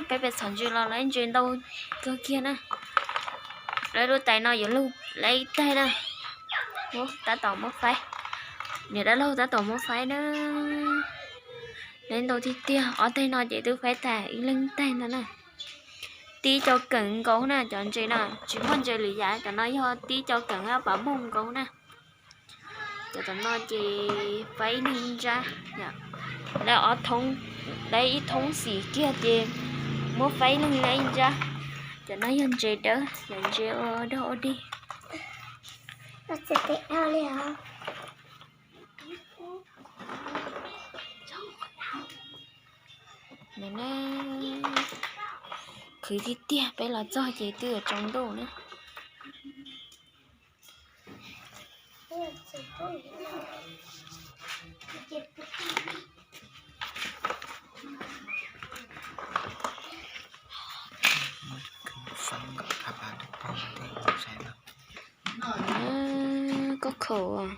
Peb pes txhom ntses los lawv ntses ntau kawg kiag na. Lawv lub tais no yuav lug lawv ib taig na. Tab tom muab faib, niam dab laug tab tom muab faib na. Lawv ntau tiag tiag, ob taig no ces twb faib tag ib leeg taig ntag na. Tib co keem nkaus na, cov ntses no tsis muaj ntses lwm yam, cov no yog tib co keem pam mooj nkaus na. Cov tom no ces faib ib leeg ib nrab, lawv ob thoob, lawv ib thoob xim kiag ces muab faib ib leeg ib nrab. Cov no yog ntses dawb, cov ntses ua dog ua dig. Khwv tiag tiag, peb los txog ces twb yuav tsaus ntuj na. Koj khaum,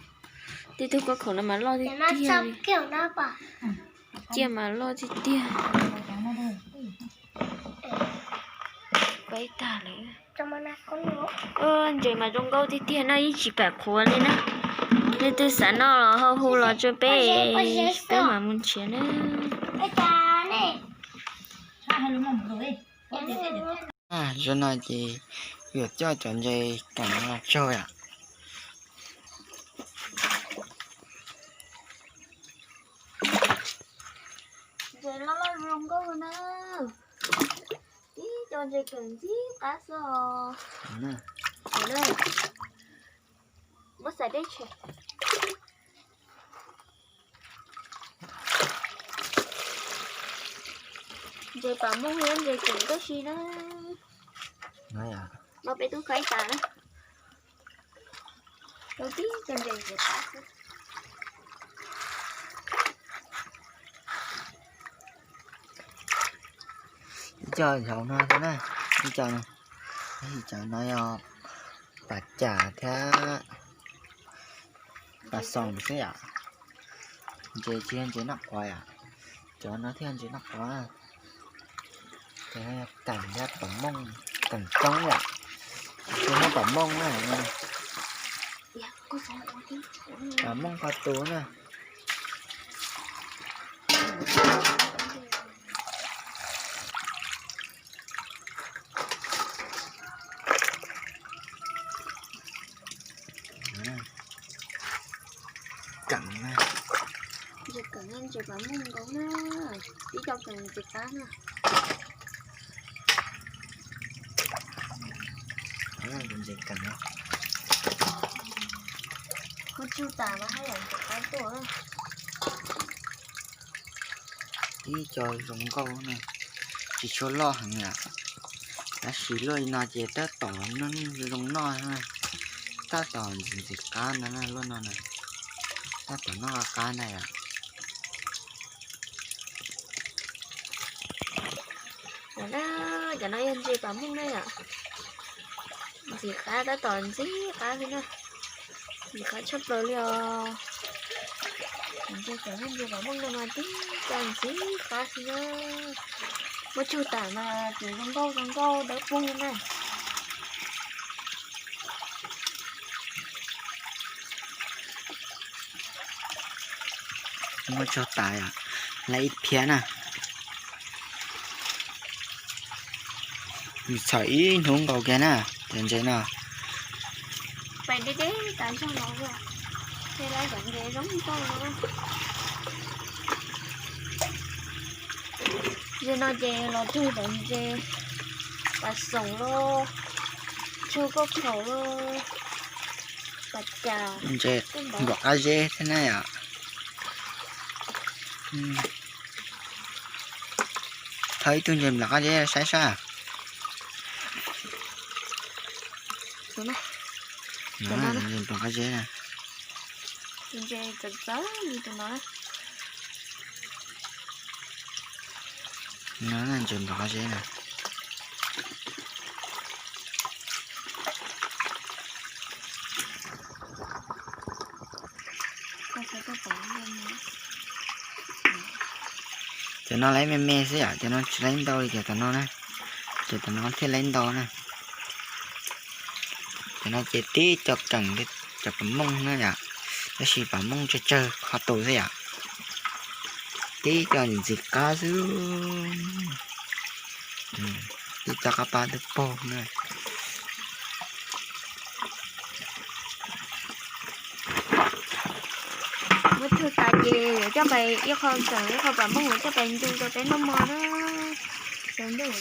tej tug koj khaum no mas loj tiag tiag li. Ciaj mas loj tiag tiag. Peb tag lawm. Ntses mas zoo nkauj tiag tiag no, yeej tsis pam qhuav li na. Leej twg xav noj los ho hu los rau peb, peb mam mus nrhiav na. Zaum no ces yuav coj cov ntses keem no los tsau yom. Ntses loj loj zoo nkauj na. Ib co ntses keem ntxim qab xwb os. Muab xav deb tseg. Ntses pam mooj thiab ntses keem tib si na. No peb twb faib tas na. Tau tib co ntses ntxim qab xwb. Ib co zaum no xwb na, ib co no, ib co no yog pas cas thiab pas xoom xwb yom. Ntses tsis yog ntses noj quav yom, cov no thiaj ntses noj quav. Cov no yog keem thiab pam mooj, keem coob yom, tsis muaj pam mooj na. Pam mooj qhov tus na. Keem na. Ntses keem, ntses pam mooj nkaus na. Ib co keem ntxim qab na. Ntses keem. Muab tsug tas mas haj yam ntxim qab tuaj. Ib co zoo nkauj na, tsis tshua loj heev yom. Tab sis luaj li no ces tab tom zoo noj, tab tom ntxim ntxim qab ntag na luaj no na, tab tom noj qab qab ntag yom. Cov no yog ntses pam mooj na yom. Ntxim qab, tab tom ntxim qab xwb na. Ntxim qab tshaj plaws li os. Ntses pam mooj, ntses pam mooj no mas tib co ntxim qab xwb na. Muab tsug tas mas tseem zoo nkauj zoo nkauj dawb paug na. Muab tsug tas, lawv ib phiab na. Txhom ib hnub nkaus kiag na, cov ntses no. Pais deb deb tas zog los, ces lawv cov ntses zoo nkauj no. Ntses no ces los raug cov ntses pas xoom los, raug koj khaum los, pas cas, ntses nplom qab zeb thiab na yom. Thawb ib tug ntses nplom qab zeb saib sab. Ntses nplom qab zeb na. Ntses txawv txawv li tus no. No ntses nplom qab zeb na. No lawv me me xwb yom, cov no tsis lawv ntau li cov tom no na. Cov tom no thiaj lawv ntau na. Cov no ces tib co keem, cov pam mooj na yom. Tab sis pam mooj tsawg tsawg qhov tus xwb yom. Tib co ntxim qab xwb. Tib co qab pab twb paug na. Muab thwj tas ces yuav coj pais ib qho keem ib qho pam mooj, yuav coj pais ntu rau peb noj mov na. Rau ntej ua